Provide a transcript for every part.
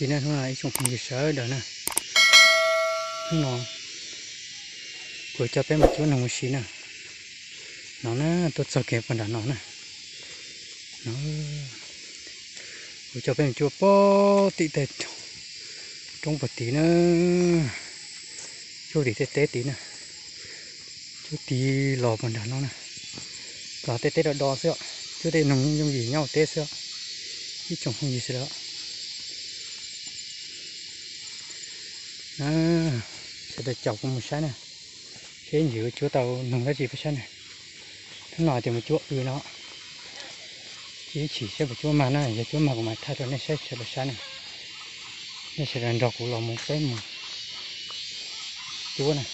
Ib tsoom phooj ywg sawv daws na, hnub no kuv coj peb mus cuab noog ua si na. No na, tuaj txog kev puag nram no na. No, kuv coj peb mus cuab pem tim tej roob puag tid na, cuab tim tej teb tid na, cuab tid los puag nram no na. Los tej teb do do xwb os, cuab tej noog yooj yim nyob hauv teb xwb os, ib tsoom phooj ywg sawv daws. Sawv daws caum kuv mus saib na, seb ntsis kuv cuab tau noog dab tsi peb saib na. Hnub no tias mus cuab w no, ib chim seb puas cuab mag na, yog cuab mag kuv mam thaij rau nej saib sawv daws saib na. Nej sawv daws nrog kuv los mus peb mus cuab na,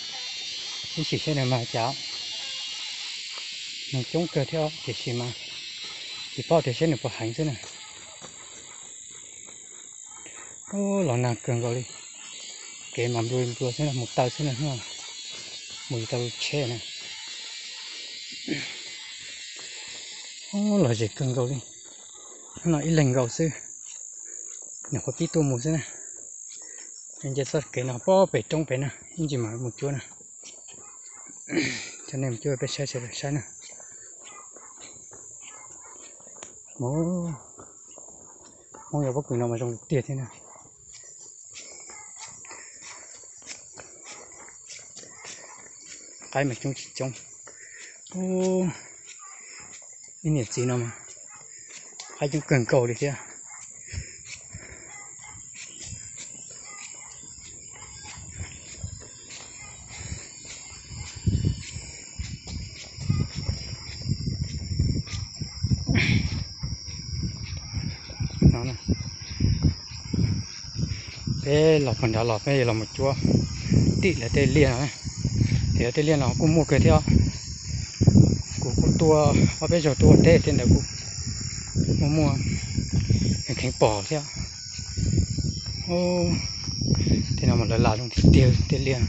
ib chim seb nws mag cas. Noog coob kawg thiab tiam sis mas tsis paub tias seb nws puas heev xwb na. Ub, los nag kawg nkaus li. Kev mas nplua nplua xwb na, mus taw xwb na, mus tsis tau tsheb na. Ub, los ze kawg nkaus li. Hnub no ib leeg nkaus xwb, nyuam qhuav pib tuaj mus xwb na. Nce txoj kev no pem roob pem na, ib ntsis mam mus cuab na. Coj nej mus cuab peb saib sawv daws saib na. Hmoob yog pob kws no mas zoo tiag thiab na. Qaib mas coob tsis coob. Ub, ib niam txiv no mas qaib coob kawg nkaus li thiab. Peb los puag nrad los peb yuav los mus cuab tim lawv tej liaj no. Tim lawv tej liaj no kuj muaj kawg thiab. Kuv kuj tuaj ob peb zaug tuaj ua teb tej ntawd kuj muaj muaj kheev pom thiab. Tej no mas lawv las zoo tiag tiag tej liaj.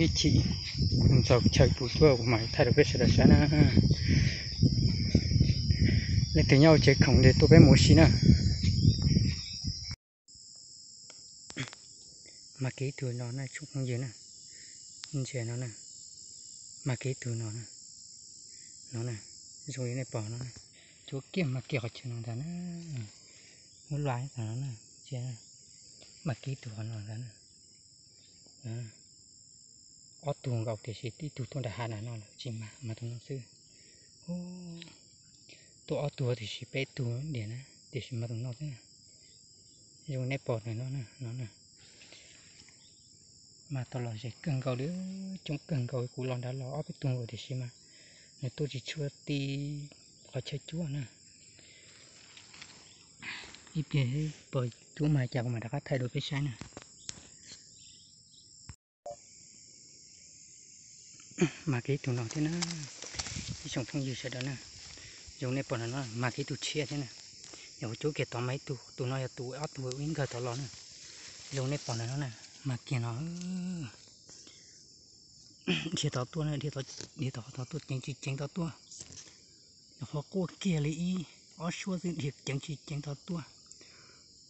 Ib chim txog chaw kuv cuab kuv mam thaij rau peb sawv daws saib na. Leej twg nyob hauv tsev khoom ces tuaj peb mus ua si na. Mag kiag ib tug no na tsoom phooj ywg na. Ntsia no na, mag kiag ib tug no na. No na, zoo li nej pom no na, cuab kiag mag kiag qhov chaw no ntag na. Lub laj tom no na, ntsia, mag kiag ib tug qhov no ntag na. Ob tug nkaus tiam sis ib tug tuaj nram hav nram no lawm tsis mag, mag tus no xwb. Tuaj ob tug tiam sis peb tug diam na, tiam sis mag tus no xwb na. Zoo nej pom no na, no na. Mag tau los ze kawg nkaus li, coob kawg nkaus, kuv los nrad los ob peb tug nkaus tiam sis mas nws tuaj tsis tshua ti qhov chaw cuab na. Ib pliag pom cuab mag cas kuv mam rov qab thaij dua peb saib na. Mag kiag ib tug no thiab na, ib tsoom phooj ywg sawv daws na. Zoo nej pom no, mag kiag ib tug tshiab thiab na. Yog kuv cuab kiag tod mag ib tug, tus no yog tus ob tug ib nkawg tod los na. Zoo nej pom no na, mag kiag no. Dhia tod tuaj na, dhia tod, dhia tod tod tuaj, ceev tsis ceev tod tuaj. Nyuam qhuav quaj kiag li ib ob suab xwb, dhia ceev tsis ceev tod tuaj.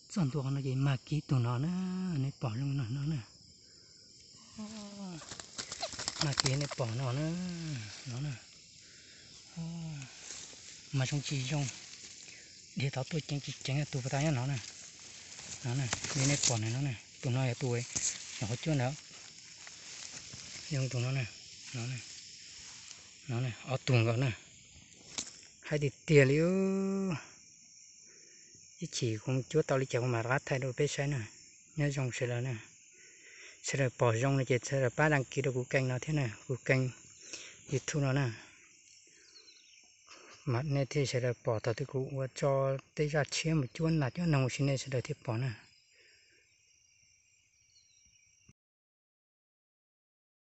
Txog ntua qhov no ces mag kiag tus no na, nej pom zoo no na. Mag kiag nej pom no na, no na. Mas zoo tsis zoo, dhia tod tuaj ceev tsis ceev tus pas tas nyob no na. No na, li nej pom no na, tus no yog tus nyuam qhuav cuab ntawd. Zoo tus no na, no na, ob tug nkaus na. Haib tiag tiag li. Ib chim kuv cuab tau li cas kuv mam rov qab thaij rau peb saib na. Nyob zoo sawv daws na. Sawv daws pom zoo no ces sawv daws pab đăng ký rau kuv kênh no thiab na, kuv kênh YouTube no na. Mas nej thiaj sawv daws pom thaum twg kuv ua tso tej zaj tshiab mus cuab nas cuab noog ua si nej sawv daws thiaj pom na.